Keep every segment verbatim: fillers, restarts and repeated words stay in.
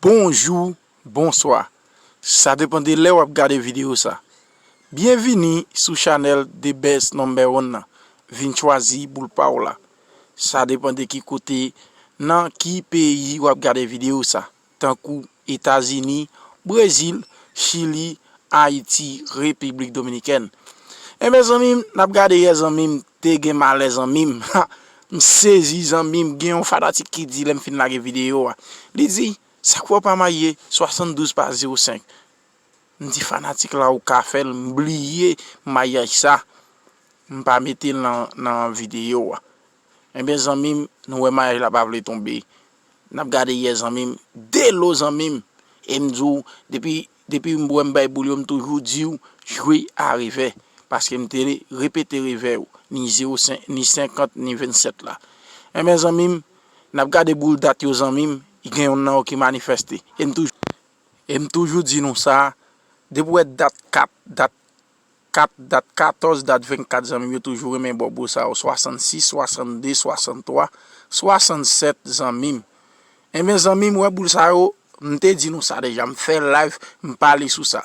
Bonjou, bonswa. Sa depann de lè w ap gade videyo sa. Byenvini sou chanèl The Best Number One nan. Vin chwazi boul pa w la. Sa depann de ki kote, nan ki peyi w ap gade videyo sa. Tankou Etazini, Brezil, Chili, Ayiti, Repiblik Dominikèn. Enben zanmi m, n ap gade yè zanmi m, te gen malè zanmi m. M sezi zanmi m, gen yon fanatik ki di lè m fin lage videyo a. Li di, sa k fè w pa marye swasanndouz pa zewo senk? M di fanatik la ou ka fè l, m bliye maryaj sa. M pa mete l nan, nan videyo a. Enben zanmi m, nou wè maryaj la pa vle tonbe. N ap gade yè zanmi m, delo zanmi m. E m di w, depi, depi m wè m bay boul yo, m toujou di w, jwe a revè. Paske m te repete revè yo, ni zewo senk, ni senkant, ni vennsèt la. Enben zanmi m, n ap gade boul dat yo zanmi m, gen yonn nan yo ki manifèste. E m toujou, e m toujou di nou sa, depi w wè dat kat, dat kat, dat katòz, dat vennkat, zanmi m, yo toujou renmen ba w boul sa yo, swasannsis, swasannde, swasanntwa, swasannsèt, zanmi m. Enben, zanmi m, wè boul sa yo, m te di nou sa deja, m fè live, m pale sou sa.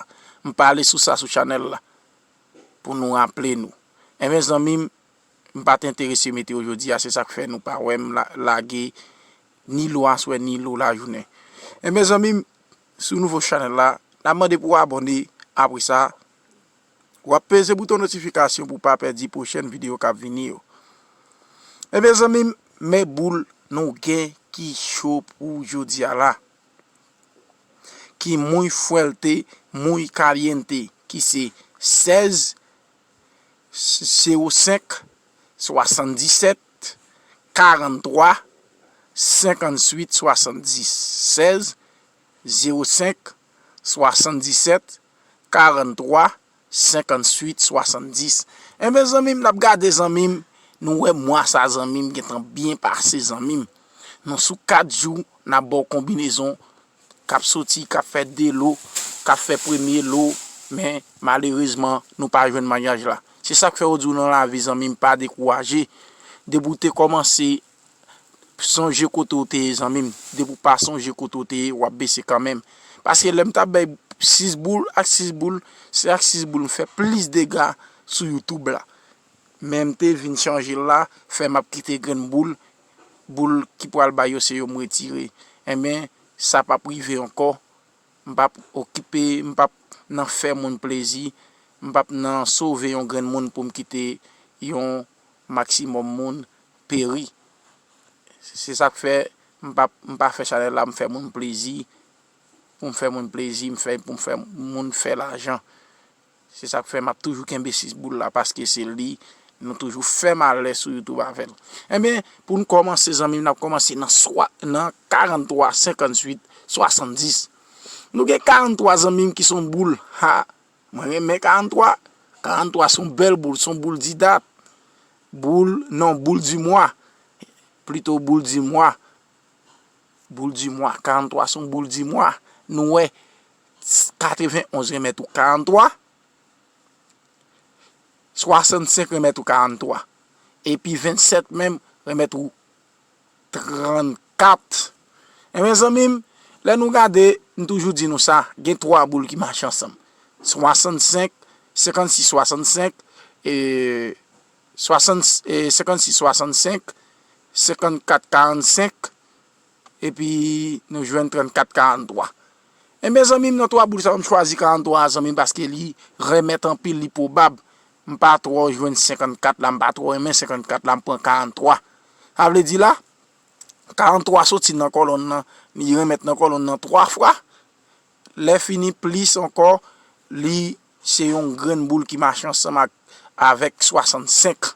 M pale sou sa sou chanèl la, pou nou raple nou. Enben, zanmi m, m pa t enterese mete yo jodi a, se sa k fè nou pa wè m la, lage ni lo aswè, ni lo lajounen. Enben, zanmi m, sou nouvo chanèl la, n ap mande pou w abòne, apre sa, w ap peze bouton notifikasyon pou w pa pèdi pwochèn videyo k ap vini yo. Enben, zanmi m, men boul nou gen ki cho pou jodi a la. Ki muy fuerte, muy caliente, ki se sèz, zewo senk, swasanndisèt, karanntwa, senkannuit, swasanndis. Sèz, zewo senk, swasanndisèt, karanntwa, senkannuit, swasanndis. Enben, zanmi m, n ap gade, zanmi m, nou wè mwa sa, zanmi m, gentan byen pase, zanmi m. Nou sou kat jou, n ap ba w konbinezon k ap soti, k ap fè de lo, k ap fè premye lo, men malerezman, nou pa jwenn maryaj la. Se sa k fè yo di w nan lavi, zanmi m, pa dekouraje. Depi w te kòmanse, sonje kote w te ye, zanmi m. Depi w pa sonje kote w te ye, w ap bese kanmenm. Paske lè m t ap bay sis boul ak sis boul, se ak sis boul m fè plis dega sou YouTube la. Men m te vin chanje l la, fè m ap kite grenn boul, boul ki pral bay yo se yo m retire. Enben, sa p ap rive ankò. M p ap okipe, m p ap nan fè moun plezi, m p ap nan sove yon grenn moun pou m kite yon maksimòm moun peri. Se sa k fè m p ap, m pa fè chanèl la, m fè moun plezi, pou m fè moun plezi, m fè pou m fè moun fè lajan. Se sa k fè m ap toujou kenbe sis boul la, paske se li nou toujou fè malè sou YouTube avè l. Enben, pou n kòmanse, zanmi m, n ap kòmanse nan swa, nan karanntwa, senkannuit, swasanndis. Nou gen karanntwa, zanmi m, ki se yon boul. Ha! Mwen renmen karanntwa. Karanntwa se yon bèl boul, se yon boul di dat. Boul, non, boul di mwa. Plito boul di mwa. Boul di mwa. Karanntwa se yon boul di mwa. Nou wè, katrevenn-onz renmèt ou karanntwa. Swasannsenk renmèt ou karanntwa. Epi vennsèt menm renmèt ou trannkat. Enben, zanmi m, lè nou gade, m toujou di nou sa, gen twa boul ki mache ansanm. Swasannsenk, senkannsis, swasannsenk, e, swasannsis, e, senkannsis, swasannsenk, senkannkat, karannsenk, epi nou jwenn trannkat, karannntwa. Enben, zanmi m, nan twa boul sa yo, m chwazi karanntwa a, zanmi m, paske li renmèt anpil, li pwobab. M pa twò jwenn senkannkat la, m pa twò renmen senkannkat la, m pran karanntwa. Sa vle di la, karanntwa soti nan kòlòn nan, li renmèt nan kòlòn nan twa fwa. Lè fini, plis ankò, li se yon grenn boul ki mache ansanm ak, avèk swasannsenk.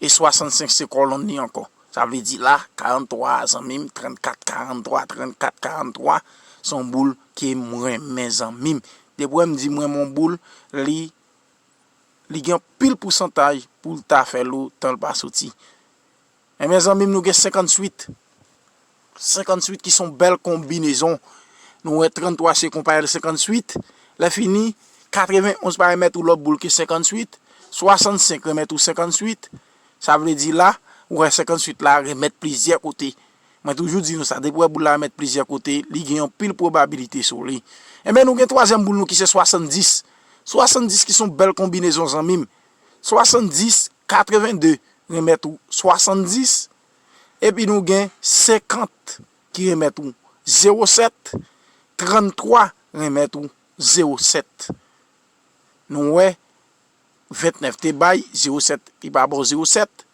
E swasannsenk se kòlòn li ankò. Sa vle di la, karanntwa a, zanmi m, trannkat, karanntwa, trannkat, karanntwa, se yon boul ke m renmen, zanmi m. Depi w wè m di m renmen yon boul, li, li gen anpil pousantaj pou l ta fè lo tan l pa soti. Enben, zanmi m, nou gen senkannuit. Senkannuit ki se yon bèl konbinezon. Nou wè tranntwa se konpayèl senkannuit. Lè fini, katrevenonz pa remèt ou lòt boul ke senkannuit. Swasannsenk remèt ou senkannuit. Sa vle di la, ou wè senkannuit la remèt plizyè kote. Mwen toujou di nou sa, depi w wè boul la remèt plizyè kote, li gen yon pil pwobabilite sou li. Enben, nou gen twazyèm boul nou ki se swasanndis. Swasanndis ki se yon bèl konbinezon, zanmi m. Swasanndis, katrevennde remèt ou swasanndis. Epi nou gen senkant ki remèt ou zewo sèt. Tranntwa remèt ou zewo sèt. Nou wè, ventnèf te bay zewo sèt, li pa ba w zewo sèt.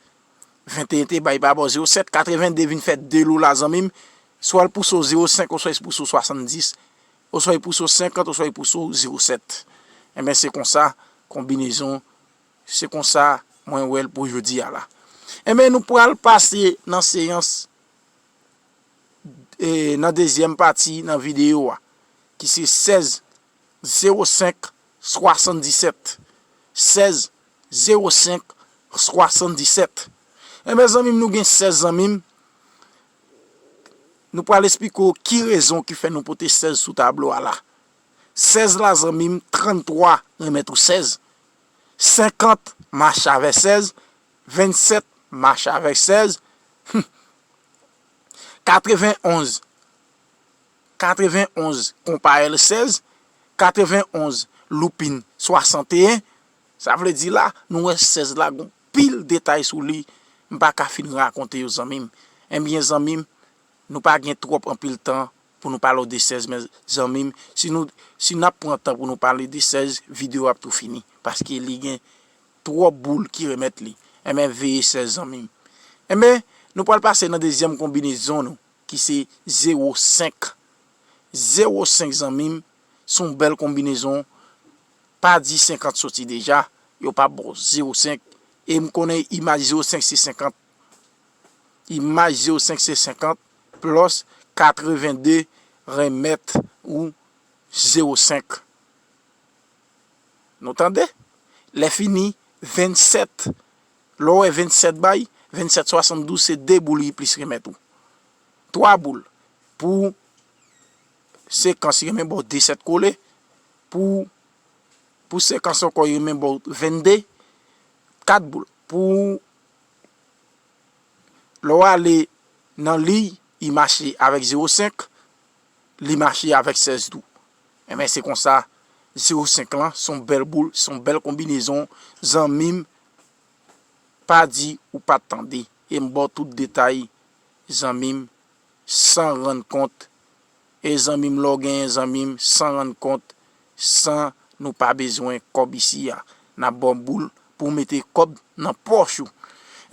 Venteyen te bay, li pa ba w zewo sèt. Katrevennde vin fè de lou la, zanmi m. Swa l pouse w zewo senk, oswa l pouse w swasanndis, oswa l pouse w senkant, oswa l pouse w zewo sèt. Enben, se konsa, konbinezon, se konsa mwen wè l pou jodi a la. Enben, nou pral pase nan seyans, e, nan dezyèm pati nan videyo a, ki se sèz zewo senk swasanndisèt. Sèz zewo senk swasanndisèt. Enben, zanmi m, nou gen sèz, zanmi m. Nou pral esplike w ki rezon ki fè nou pote sèz sou tablo a la. Sèz la, zanmi m, tranntwa remèt ou sèz. Senkant mache avèk sèz. Vennsèt mache avèk sèz. Katrevenonz, katrevenonz konpayèl sèz, katrevenonz loupin swasanteyen. Sa vle di la, nou wè sèz la gon pil detay sou li, m pa ka fin rakonte yo, zanmi m. Enben, zanmi m, nou pa gen twòp anpil tan pou nou pale w de sèz, men zanmi m, si nou, si n ap pran tan pou nou pale de sèz, videyo ap tou fini, paske li gen twòp boul ki remèt li. Enben, veye sèz, zanmi m. Enben, nou pral pase nan dezyèm konbinezon nou, ki se zewo senk. Zewo senk, zanmi m, se yon bèl konbinezon. Pa di senkant soti deja, yo p ap ba w zewo senk. E m konnen imaj zewo senk se senkant. Imaj zewo senk se senkant, plus katrevennde remèt ou zewo senk. Nou tande? Lè fini, vennsèt. Lè w wè vennsèt bay, vennsèt swasanndouz, se de boul li plis remèt ou. Twa boul. Pou sekans, li renmen ba w de sèt kole. Pou, pou sekans ankò, li renmen ba w vennde. Kat boul. Pou lè w ale nan liy, li mache avèk zewo senk, li mache avèk sèz tou. Enben, se konsa, zewo senk lan, se yon bèl boul, se yon bèl konbinezon, zanmi m, pa di ou pa t tande. E m ba w tout detay, zanmi m, san rann kont. E zanmi m, lè w genyen zanmi m, san rann kont, san nou pa bezwen kòb isi a. N ap ba w boul pou w mete kòb nan pòch ou.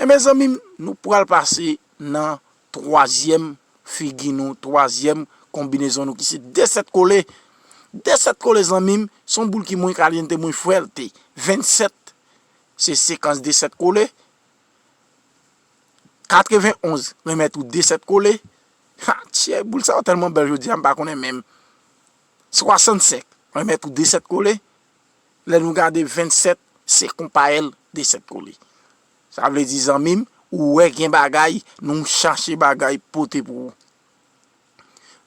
Enben, zanmi m, nou pral pase nan twazyèm figi nou, twazyèm konbinezon nou, ki se de sèt kole. De sèt kole, zanmi m, se yon boul ki muy caliente, muy fuerte. Vennsèt, se sekans de sèt kole. Katrevenonz, remèt ou de sèt kole. Ha, tchè, boul sa yo tèlman bèl jodi a, m pa konnen menm. Swasannsenk, remèt ou de sèt kole. Lè nou gade vennsèt, se konpayèl de sèt kole. Sa vle di, zanmi m, ou wè gen bagay, nou chache bagay pote pou ou.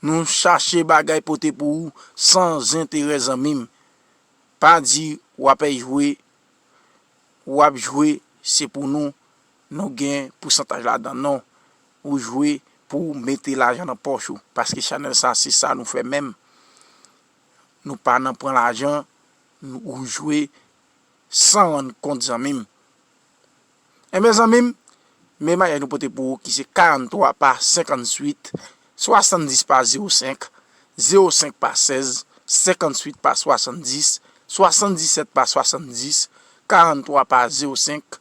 Nou chache bagay pote pou ou san enterè, zanmi m. Pa di w ap jwe, w ap jwe, se pou nou, nou gen pousantaj ladan. Non, ou jwe pou w mete lajan nan pòch ou. Paske chanèl sa, se sa nou fè menm. Nou pa nan pran lajan, nou, ou jwe san rann kont, zanmi m. Enben, zanmi m, men maryaj nou pote pou ou ki se karannntwa pa senkantuit, swasanndis pa zewo senk, zewo senk pa sèz, senkantuit pa swasanndis, swasanndisèt pa swasanndis, karannntwa pa zewo senk,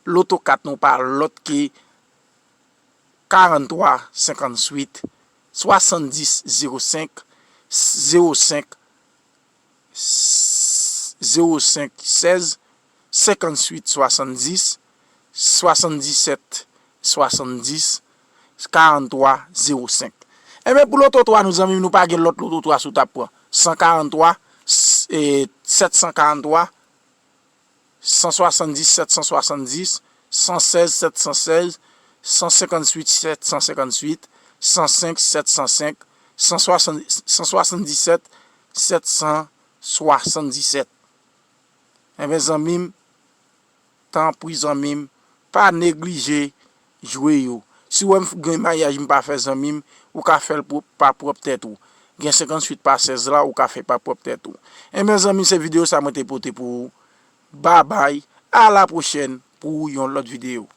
loto kat nou pa lòt ke karannntwa senkantuit, swasanndis zewo senk, zewo senk, zewo senk sèz, senkantuit swasanndis, swasanndisèt swasanndis, karannntwa zewo senk. Enben, pou loto twa nou, zanmi m, nou pa gen lòt loto twa si w t ap pran. San karannntwa, s-, e, sèt san karannntwa, san swasanndis, sèt san swasanndis, san sèz, sèt san sèz, san senkantuit, sèt san senkantuit, san senk, sèt san senk, san swasann, san swasanndisèt, sèt san swasanndisèt. Enben, zanmi m, tanpri, zanmi m, pa neglije jwe yo. Si w wè m f- gen maryaj m pa fè zanmi m, ou ka fè l pwòp- pa pwòp tèt ou. Gen senkantuit pa sèz la, ou ka fè pa pwòp tèt ou. Enben zanmi, se videyo sa mwen te pote pou ou. Babay, a la pwochèn pou yon lòt videyo.